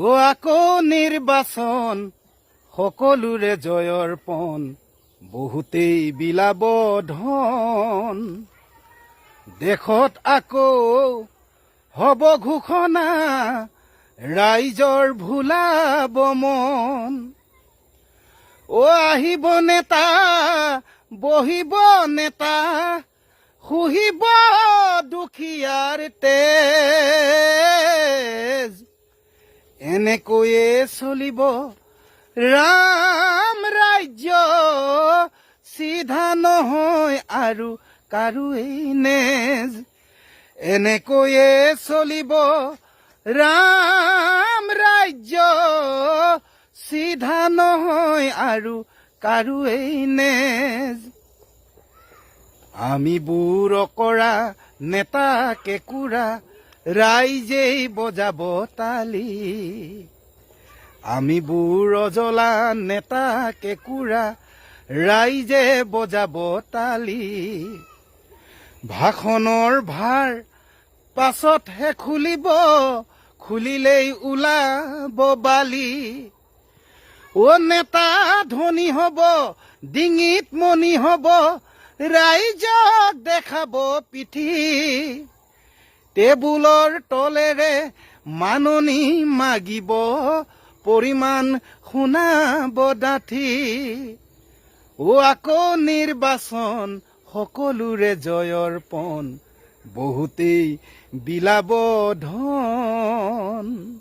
অ আকৌ নিৰ্বাচন, সকলোৰে জয়ৰ পণ, বহুতেই বিলাব ধন। দেশত আকৌ হ'ব ঘোষণা, ৰাইজৰ ভুলাব মন। অ আহিব নেতা, বহিব নেতা, শুহিব দুখীয়াৰ তেজ। এনেকৈয়ে চলিব ৰাম ৰাজ্য, চিধা নহয় আৰু কাৰোৱেই নেজ। এনেকৈয়ে চলিব ৰাম ৰাজ্য, চিধা নহয় আৰু কাৰোৱেই নেজ। আমিবোৰ কৰা নেতা কেঁকুৰা, ৰাইজেই বজাব তালি। আমিবোৰ জ্বলা নেতা কেঁকুৰা, ৰাইজে বজাব তালি। ভাষণৰ ভাৰ পাছতহে খুলিব, খুলিলেই ওলাব বালি। অ নেতা ধনী হব, ডিঙিত মণি হব, ৰাইজক দেখাব পিঠি। টেবুলৰ তলেৰে মাননি মাগিব, পৰিমাণ শুনাব ডাঠি। অ আকৌ নিৰ্বাচন, সকলোৰে জয়ৰ পণ, বহুতেই বিলাব ধন।